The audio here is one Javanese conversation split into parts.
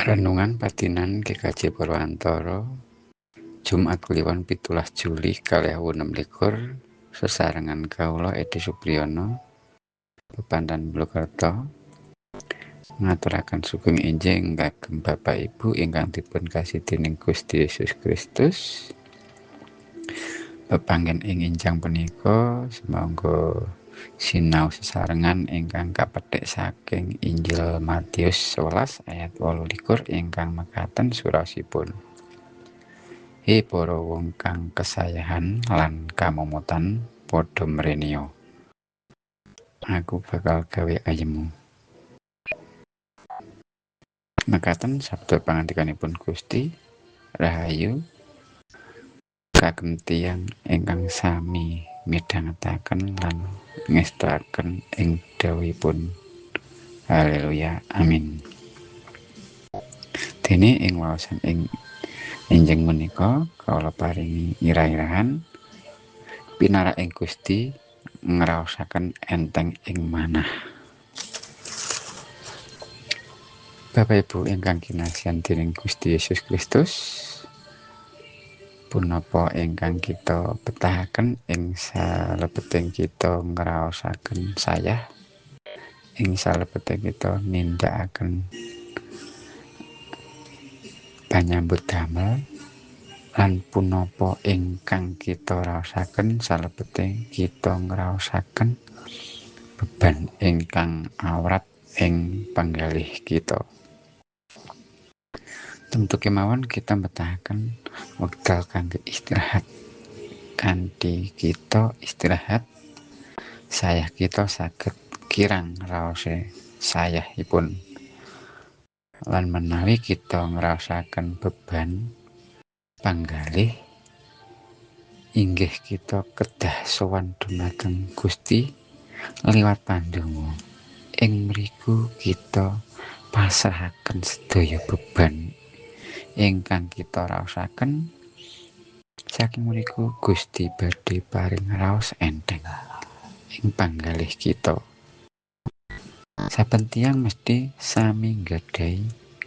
Renungan Patinan GKJ Purwantara, Jumat Kliwon 17 Juli 2026, sesarengan kawula Edi Supriyono, Bepandan Purwokerto, ngaturaken sugeng enjing kagem Bapak Ibu ingkang dipun kasihi dening Gusti Yesus Kristus. Pepanggen ing enjang punika sumangga sinau sesarengan ingkang kapetik saking Injil Matius 11 ayat 28 ingkang mekaten surasipun. He para wong kang kesayahan lan kamomotan, padha mreneo. Aku bakal gawe ayemu. Mekaten sabda pangandikanipun Gusti, rahayu kagem tiyang ingkang sami midhangetaken lan ngestoaken ing dawuhipun. Haleluya, amin. Dene ing waosan ing enjing menika kawula paringi ira-irahan pinarak ing Gusti ngraosaken enteng ing manah. Bapak Ibu ingkang kinasihan dening Gusti Yesus Kristus, punapa ingkang kita betahaken ing salebeting kita ngraosaken sayah, ing salebeting kita nindakaken panyambut damel, lan punapa ingkang kita raosaken salebeting kita ngraosaken beban ingkang awrat ing panggalih kita. Tentu kemawon kita mbetahaken wekdal kangge istirahat. Kanthi kita istirahat, sayah kita saged kirang raose sayahipun. Lan menawi kita ngraosaken beban panggalih, inggih kita kedah sowan dumateng Gusti liwat pandonga. Ing mriku kita pasrahaken sedaya beban ingkang kita raosaken. Saking mriku Gusti badhe paring raos enteng ing panggalih kita. Saben tiyang mesti sami nggadahi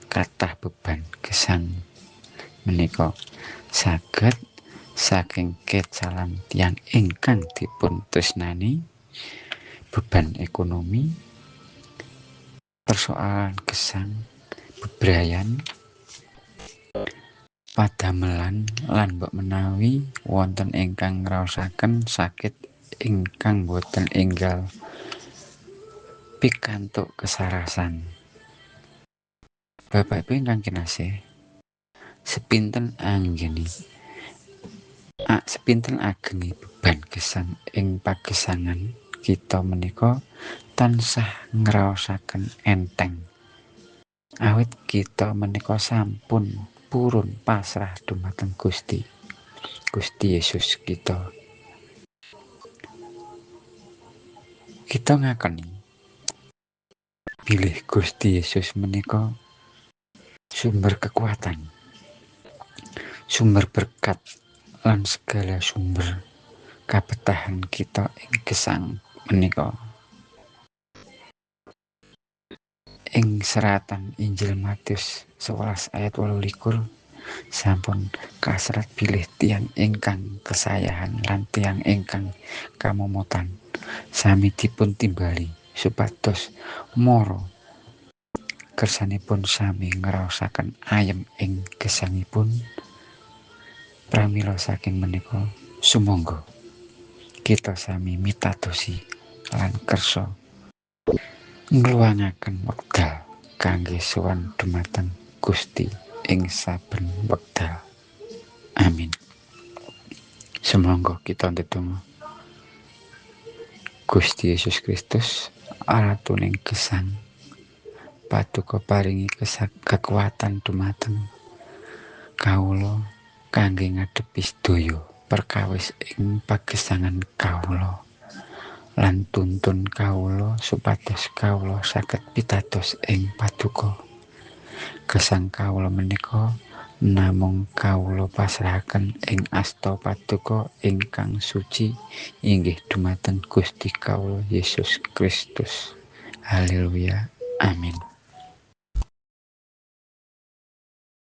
kathah beban gesang menika, saged saking kecalan tiyang ingkang dipun tresnani, beban ekonomi, persoalan gesang, bebrayan, padamelan, lan mbok menawi wonten ingkang ngraosaken sakit ingkang boten enggal pikantuk kesarasan. Bapak Ibu ingkang kinasih, sepinten agenge beban gesang ing pagesangan kita menika tansah ngraosaken enteng, awit kita menika sampun purun pasrah dumateng Gusti Yesus kita. Kita ngakoni bilih Gusti Yesus menika sumber kekuatan, sumber berkat, lan segala sumber kabetahan kita ing gesang menika. Ing seratan Injil Matius 11 ayat 28 sampun kasrat bilih tiyang ingkang kesayahan lan tiyang ingkang kamomotan sami dipun timbali supados mara kersanipun sami ngraosaken ayem ing gesangipun. Pramila saking menika sumangga kita sami mitadosi lan kersa ngluwangaken wekdal kangge sowan dumateng Gusti ing saben wekdal. Amin. Sumangga kita ndedonga. Gusti Yesus Kristus, ratuning gesang, paduka paringi kekuatan dumateng kawula kangge ngadepi sedaya perkawis ing pagesangan kawula, lan tuntun kawula supados kawula saged pitados ing paduka. Gesang kawula menika namung kawula pasrahaken ing asta paduka ingkang suci, inggih dumateng Gusti kawula Yesus Kristus. Haleluya, amin.